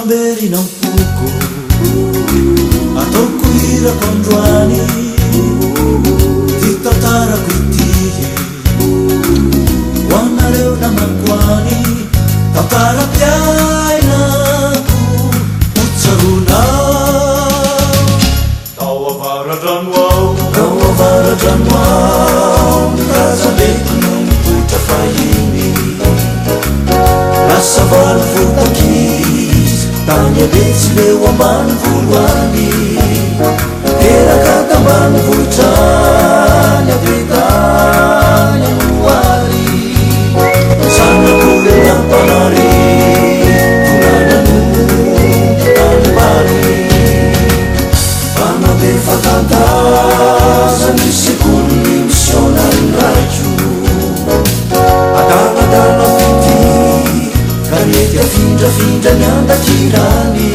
tamberina am-poko, ataoko hirako androany ity tantarako ity. Ho anareo namako any, tantaram-piainako ho tsaroana. Tao avaradrano ao, tao avaradrano ao, ny razambeko no nipoitra fahiny. Lasa valo votankizy, tany Betsileo ambanivolo any. Teraka tambanivohitra any, avy tany Anoary. Zanak'olona mpanary, tonga nanompo tanimbary. Mpanabe fatan-daza ny sekolin'ny misionary ny raiko. Adaladala fitia ka nety afindrafindra ny andakirany.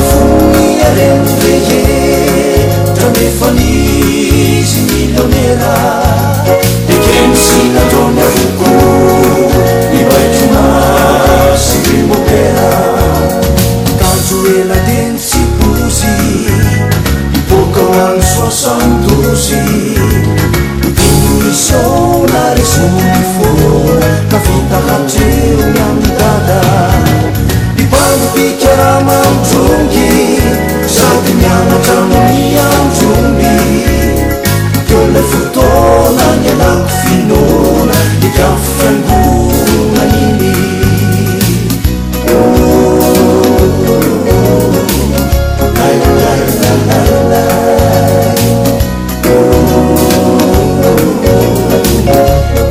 Fony hareny rehetra nefa nisy milionera. Ekeny sy nataony avokoa ny baiko sy ry mopera. Kanjo ela teny tsy pozy, hipoka ho an'ny 72. Démission resony foana ka vita hatreo ny amin'ny dada. Mpibango mpikarama mitrongy sady mianatra amin'ny andromby. Teo ilay fotoana nialako finoana, nikafo fiangonana iny. Lay lay lay lay lay.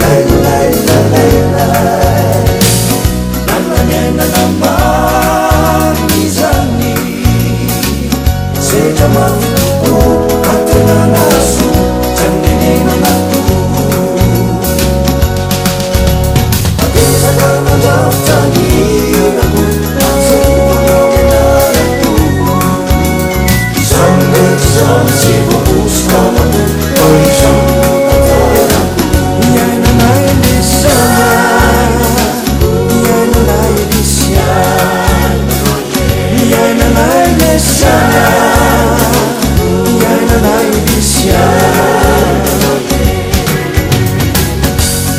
Lay lay lay lay lay. Lalina niainana marina izany, sedra mafy tokoa ka tena nahasoa, tsy anenenana tokoa. Betsaka nandrafitra ny hirako, nahatsiarovana ny anarako. Izany rehetra izany tsy voahosoka anako, fa izany no tantarako. Niainanay lesana, niainanay lesiana, niainanay lesana, niainanay lesiana.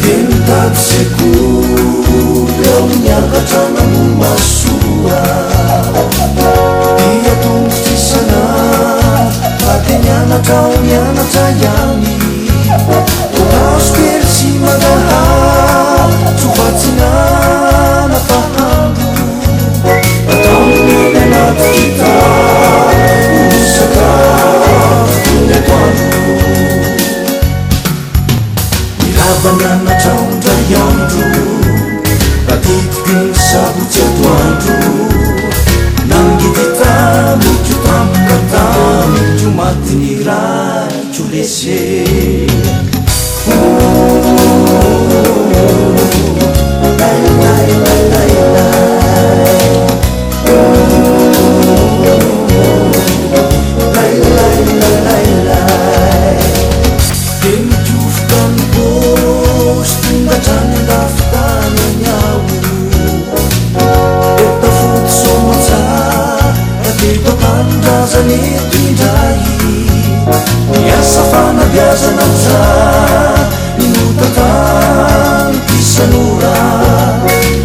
Dia nitady sekoly aho niakatra Namomasoa. Dia tongotra isan'andro fa dia nianatra aho nianatra ihany. Voankazo kely sy mangahazo tsovatsinana mpahandro. Nataony any anaty kitapo sakafo toy ny atoandro. Nirava nianatra aho indray andro, tadidiko iny sabotsy atoandro. Nangidy tamiko tampoka tamiko, maty ny raiko lese. Lay lay lay lay lay. Lay lay lay lay lay. Dia nikofoka ny paosy tonga hatrany andafy tany any aho. Dia tafody soamantsara teto an-tanindrazana eto indray. Ny asa fanabeazana tsara ny notantaniko isan'ora.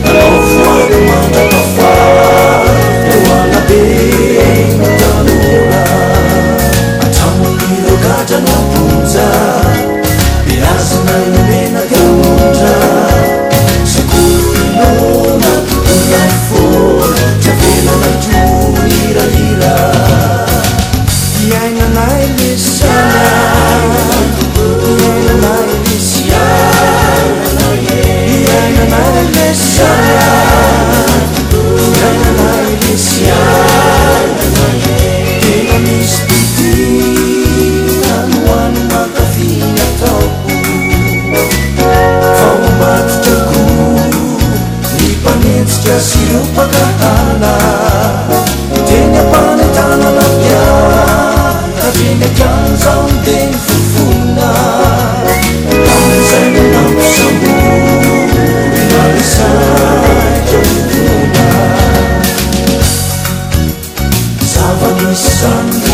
Nanao voady mandra-pafara teo anabe ny tanora. Hatramin'ireo gadra namponja, beazina nomena diamondra. Sekoly inoana tontolo foana, tsy avelanay koa ny hirahira. Iainanay lesana, iainanay. Misy izany.